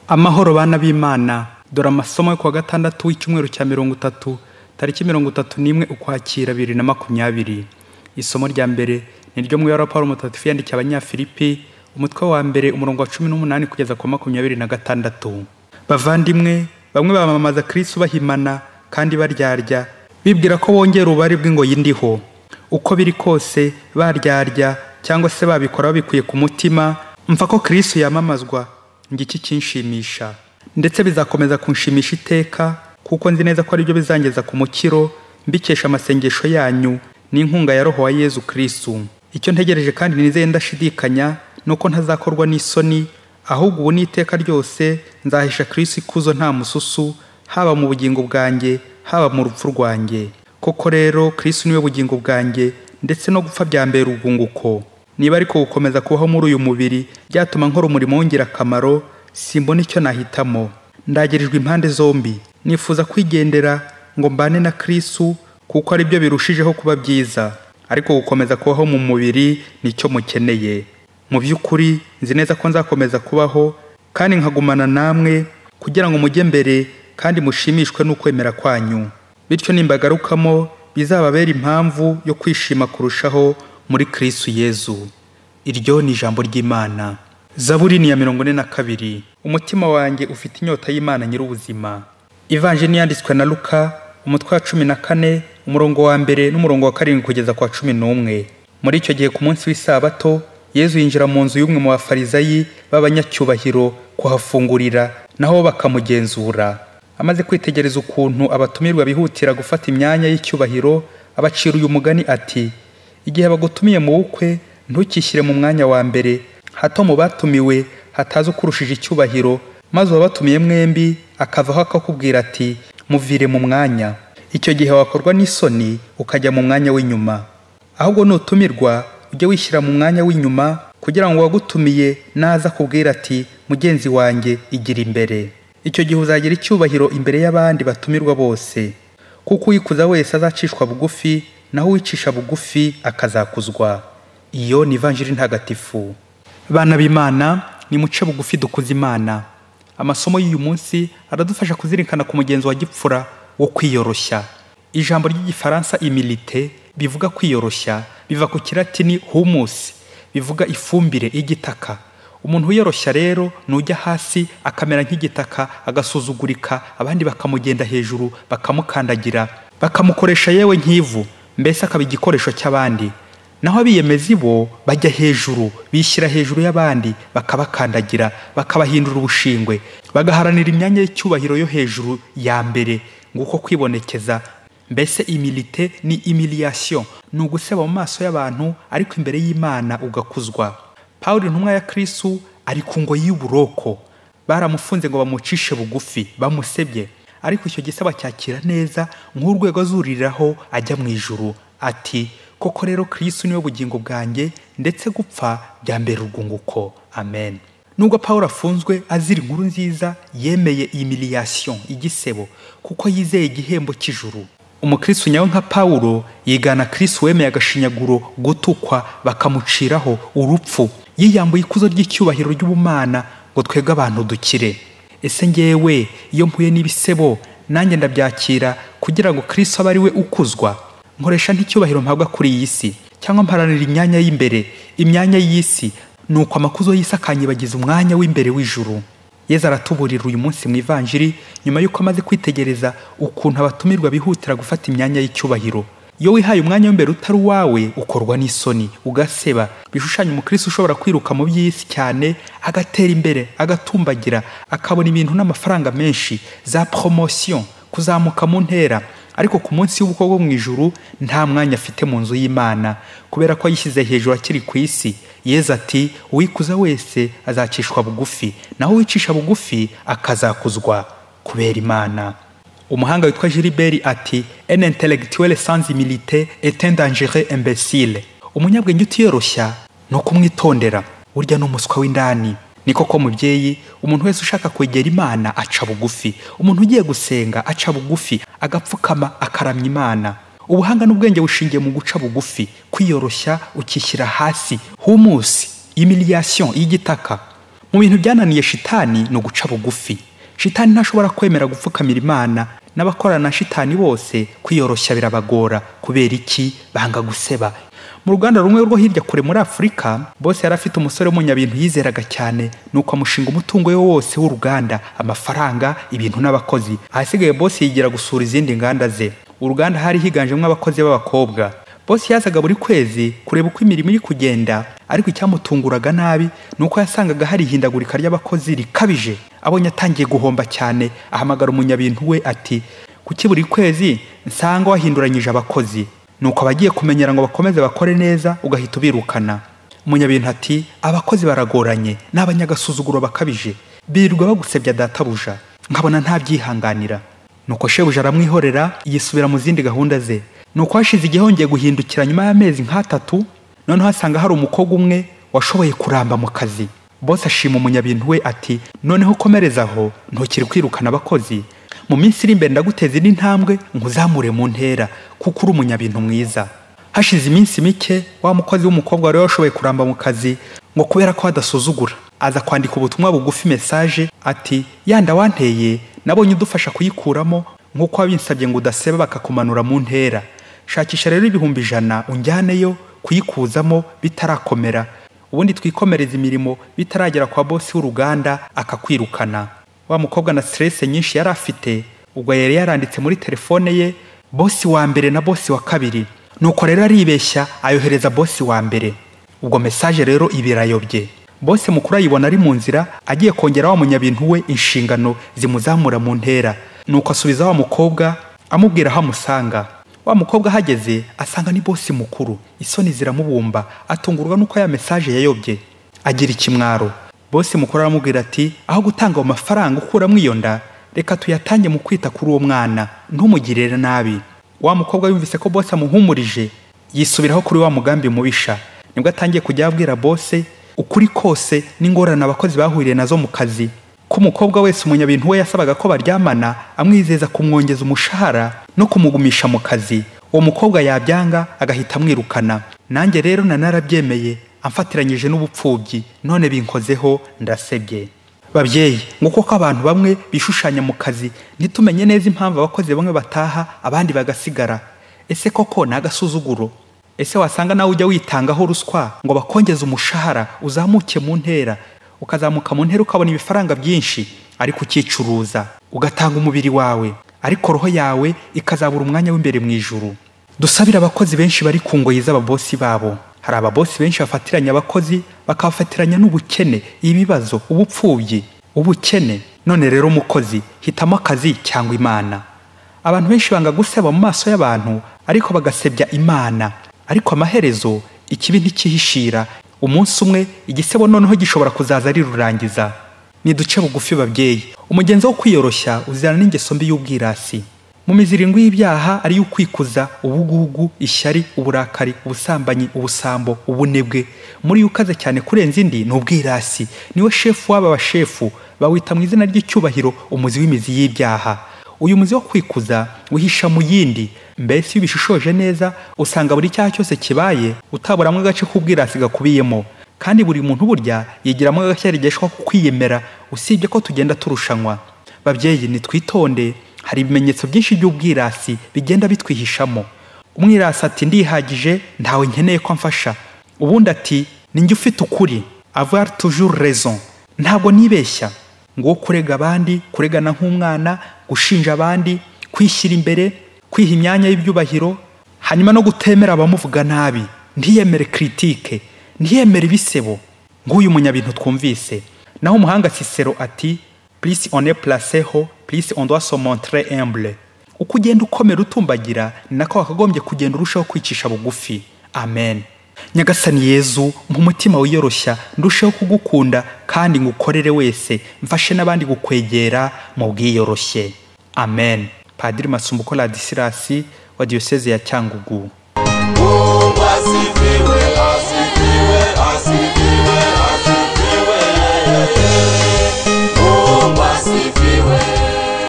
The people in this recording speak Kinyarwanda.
Amahoro bana b'Imana, dore amasomo yo kuwa gatandatu w'icyumweru cya 30 tariki 31 Ukwakira 2020. Isomo rya mbere ni ryo mu Paulo Mutagatifu yandikiye Abanyafilipi, umutwe wa mbere umurongo wa 18 kugeza ku 26. Bavandimwe, bamwe bamamaza Kristo bahimana kandi baryarya, bibwira ko bongera ububare bw'ingoyi ndiho. Uko biri kose baryarya cyangwa se babikora babikuye ku mutima, mva ko Kristo yamamazwa, ngiki kinshimisha. Ndetse bizakomeza kunshimisha iteka, kuko nzi neza ko aribyo bizangeza ku mukiro, mbikesha amasengesho yanyu n'inkunga ya Roho wa Yezu Kristo. Icyo ntegereje kandi nizeye ndashidikanya nuko ntazakorwa n'isoni, ahubwo ubu n'iteka ryose nzahisha Kristo ikuzo nta mususu, haba mu bugingo bwanjye, haba mu rupfu rwanjye. Koko rero Kristo niwe bugingo bwanjye, ndetse no gupfa byambera urwunguko. Niba ariko gukomeza kubaho muri uyu mubiri byatuma nkora umurimo w'ingirakamaro, simbona icyo nahitamo. Ndagirijwe impande zombi, nifuza kwigendera ngo mbane na Kristo, kuko ari byo birushijeho kuba byiza, ariko gukomeza kubaho mu mubiri nicyo mukeneye. Mu by'ukuri nzi neza ko nzakomeza kubaho kandi nkagumana namwe, kugira ngo mujye mbere kandi mushimishwe n'ukwemera kwanyu. Bityo nimbagarukamo bizababera impamvu yo kwishima kurushaho muri Kristo Yezu. Iryo ni ijambo ry'Imana. Zaburi ni ya 42. Umutima wanjye ufite inyota y'Imana nyir'ubuzima. Ivanjiri yanditswe na Luka, umutwe wa 14, umurongo wa mbere n'umurongo wa 7 kugeza kwa 11. Muri icyo gihe ku munsi w'isabato, Yezu yinjira mu nzu y'umwe mu bafarizayi b'abanyacyubahiro kuhafungurira, naho bakamugenzura. Amaze kwitegereza ukuntu abatumirwa bihutira gufata imyanya y'icyubahiro, abacira uyu mugani ati: igihe bagutumiye mu bukwe, ntukishyire mu mwanya wa mbere, hato mu batumiwe hataza ukurushije icyubahiro, maze uwabatumiye mwembi akavaho akakubwira ati: muvire mu mwanya. Icyo gihe wakorwa n'isoni ukajya mu mwanya w'inyuma. Ahubwo nutumirwa ujye wishyira mu mwanya w'inyuma, kugira ngo uwagutumiye naza akubwira ati: mugenzi wanjye igira imbere. Icyo gihe uzagira icyubahiro imbere y'abandi batumirwa bose, kuko uwikuza wese azacishwa bugufi, naho uwicisha bugufi akazakuzwa. Iyo ni Ivanjiri ntagatifu. Bana b'Imana, nimuce bugufi dukuze Imana. Amasomo y'uyu munsi aradufasha kuzirikana ku mugenzo wa gipfura wo kwiyoroshya. Ijambo ry'igifaransa humilité bivuga kwiyoroshya, biva ku kilatini humus, bivuga ifumbire y'igitaka. Umuntu wiyoroshya rero nujya hasi akamera nk'igitaka, agasuzugurika, abandi bakamugenda hejuru, bakamukandagira, bakamukoresha yewe nk'ivu, mbese akaba igikoresho cy'abandi. Naho abiyemezi bo bajya hejuru, bishyira hejuru y'abandi, bakabakandagira, bakabahindura ubushingwe, bagaharanira imyanya y'icyubahiro yo hejuru ya mbere. Nguko kwibonekeza. Mbese humilité ni humiliation, ni uguseba mu maso y'abantu ariko imbere y'Imana ugakuzwa. Paulo intumwa ya Kristo ari ku ngoyi y'uburoko, baramufunze ngo bamucishe bugufi, bamusebye, ariko icyo gisaba cyakira neza nk'urwego azuriraho ajya mu ijuru. Ati: koko rero Kristo niwe bugingo bwanjye, ndetse gupfa byambera urwunguko. Amen. Nubwo Paulo afunzwe azira inkuru nziza, yemeye humiliation, igisebo, kuko yizeye igihembo cy'ijuru. Umukristo nyawe nka Paulo yigana Kristo wemeye agashinyaguro, gutukwa, bakamuciraho urupfu, yiyambuye ikuzo ry'icyubahiro ry'ubumana ngo twebwe abantu dukire. Ese ngewe iyo mpuye n'ibisebo nanjye ndabyakira kugira ngo Kristo abe ari we ukuzwa? Nkoresha nticyubahiro mpabwa kuri iyi si, cyangwa mparanira imyanya y'imbere, imyanya y'isi, nuko amakuzo y'isi akanyibagiza umwanya w'imbere w'ijuru. Yezu aratuburira uyu munsi mu Ivanjiri, nyuma y'uko amaze kwitegereza ukuntu abatumirwa bihutira gufata imyanya y'icyubahiro. Iyo wihaye umwanya w'imbere utari uwawe, ukorwa n'isoni, ugaseba. Bishushanya umukristo ushobora kwiruka mu by'isi cyane, agatera imbere, agatumbagira, akabona ibintu n'amafaranga menshi, za promotion, kuzamuka mu ntera, ariko ku munsi w'ubukwe bwo mu ijuru nta mwanya afite mu nzu y'Imana, kubera ko yishyize hejuru akiri ku isi. Yezu ati: uwikuza wese azacishwa bugufi, naho uwicisha bugufi akazakuzwa kubera Imana. Umuhanga witwa Gilbert ati: un intellectuel sans humilité est un dangereux imbécile. Umunyabwenge utiyoroshya ni ukumwitondera, burya ni umuswa w'indani. Ni koko mubyeyi, umuntu wese ushaka kwegera Imana aca bugufi. Umuntu ugiye gusenga aca bugufi, agapfukama akaramya Imana. Ubuhanga n'ubwenge bushingiye mu guca bugufi, kwiyoroshya ukishyira hasi, humus, humiliation y'igitaka. Mu bintu byananiye shitani ni uguca bugufi. Shitani ntashobora kwemera gupfukamira Imana, n'abakorana na shitani bose kwiyoroshya birabagora. Kubera iki? Banga guseba. Mu ruganda rumwe rwo hirya kure muri Afurika, bose yari afite umusore w'umunyabintu yizeraga cyane, nuko amushinga umutungo we wose w'uruganda, amafaranga, ibintu n'abakozi. Ahasigaye bose yigira gusura izindi nganda ze. Uruganda hari higanjemo abakozi b'abakobwa. Bosi yazaga buri kwezi kureba uko imirimo iri kugenda, ariko icyamutunguraga nabi nuko yasangaga hari ihindagurika ry'abakozi rikabije. Abonye atangiye guhomba cyane, ahamagara umunyabintu we ati: "Kuki buri kwezi nsanga wahinduranyije abakozi? Nuko abagiye kumenyera ngo bakomeze bakore neza ugahita ubirukana." Umunyabintu ati: "Abakozi baragoranye, n'abanyagasuzuguro bakabije, birirwa bagusebya databuja, nkabona ntabyihanganira." Nuko shebuja aramwihorera, yisubira mu zindi gahunda ze. Nuko hashize igihe hongeye guhindukira nyuma y'amezi nk'atatu, noneho asanga hari umukobwa umwe washoboye kuramba mu kazi. Bose ashima umunyabintu we ati: "Noneho ukomereza aho, ntukiri kwirukana abakozi. Mu minsi iri imbere ndaguteza indi ntambwe nkuzamure mu ntera, kuko uri umunyabintu mwiza." Hashize iminsi mike, wa mukozi w'umukobwa wari washoboye kuramba mu kazi, ngo kubera ko adasuzugura, aza kwandika ubutumwa bugufi, message, ati: "Yanda wanteye nabonye udufasha kuyikuramo nk'uko wabinsabye ngo udaseba bakakumanura mu ntera. Shakisha rero 100,000 unjyaneyo kuyikuzamo bitarakomera, ubundi twikomereza imirimo bitaragera kwa bosi w'uruganda akakwirukana." Wa mukobwa na stress nyinshi yari afite, ubwo yari yaranditse muri telefone ye bosi wa mbere na bosi wa kabiri. Nuko rero aribeshya ayohereza bosi wa mbere. Ubwo message rero ibirayobye. Bosi mukuru ayibona ari mu nzira agiye kongera wa munyabintu we inshingano zimuzamura mu ntera. Nuko asubiza wa mukobwa amubwira aho amusanga. Wa mukobwa ahageze asanga ni bosi mukuru, isoni ziramubumba, atungurwa nuko ya message yayobye, agira ikimwaro. Bosi mukuru aramubwira ati: "Aho gutanga ayo mafaranga ukuramo iyo nda, reka tuyatange mu kwita kuri uwo mwana, ntumugirire nabi." Wa mukobwa yumvise ko bosi amuhumurije, yisubiraho kuri wa mugambi mubisha. Nibwo atangiye kujya abwira bosi ukuri kose n'ingorane abakozi bahuriye nazo mu kazi, ko umukobwa wese umunyabintu we yasabaga ko baryamana, amwizeza kumwongeza umushahara no kumugumisha mu kazi. Uwo mukobwa yabyanga agahita amwirukana. "Nanjye rero narabyemeye, amfatiranyije n'ubupfubyi, none binkozeho ndasebye." Babyeyi, nguko ko abantu bamwe bishushanya mu kazi, ntitumenye neza impamvu abakozi bamwe bataha abandi bagasigara. Ese koko ni agasuzuguro? Ese wasanga nawe ujya witangaho ruswa ngo bakongeze umushahara uzamuke mu ntera, ukazamuka mu ntera ukabona ibifaranga byinshi, ariko ukicuruza, ugatanga umubiri wawe, ariko roho yawe ikazabura umwanya w'imbere mu ijuru. Dusabira abakozi benshi bari ku ngoyi z'ababosi babo. Hari ababosi benshi bafatiranya abakozi, bakabafatiranya n'ubukene, ibibazo, ubupfubyi, ubukene. None rero umukozi, hitamo akazi cyangwa Imana. Abantu benshi banga guseba mu maso y'abantu, ariko bagasebya Imana. Ariko amaherezo ikibi ntikihishira, umunsi umwe igisebo noneho gishobora kuzaza ari rurangiza. Ni duce bugufi babyeyi. Umugenzo wo kwiyoroshya uzirana n'ingeso mbi y'ubwirasi. Mu miziringo y'ibyaha ari ukwikuza, ubugugu, ishyari, uburakari, ubusambanyi, ubusambo, ubunebwe. Muri ukaze cyane kurenza indi ni ubwirasi. Niwe shefu w'aba bashefu, bawita mu izina ry'icyubahiro umuzi w'imizi y'ibyaha. Uyu muzi wo kwikuza wihisha mu yindi. Mbese iyo ubishishoje neza usanga buri cyaha cyose kibaye utaburamwe agace k'ubwirasi gakubiyemo. Kandi buri muntu burya yigiramo agashyarigeshwa ku kwiyemera, usibye ko tugenda turushanwa. Babyeyi, nitwitonde, hari ibimenyetso byinshi by'ubwirasi bigenda bitwihishamo. Umwirasi ati: "Ndihagije, ntawe nkeneye ko amfasha." Ubundi ati: "Ninjye ufite ukuri, avoir toujours raison, ntabwo nibeshya." Ngo kurega abandi, kuregana nk'umwana, gushinja abandi, kwishyira imbere, kwiha imyanya y'ibyubahiro, hanyuma no gutemera abamuvuga nabi, ntiyemere critique, ntiyemere ibisebo. Nguyu munyabintu twumvise. Naho umuhanga Cicero ati: "Plus on est placé haut, plus on doit se montrer humble." Uko ugenda ukomera utumbagira, ni nako wakagombye kugenda urushaho kwicisha bugufi. Amen. Nyagasani Yezu, mpa umutima wiyoroshya, ndusheho kugukunda kandi ngukorere wese, mfashe n'abandi gukwegera mu bwiyoroshye. Amen. Padiri Masumbuko Ladisirasi wa Diyoseze ya Cyangugu. Mungu asifiwe, asifiwe, asifiwe.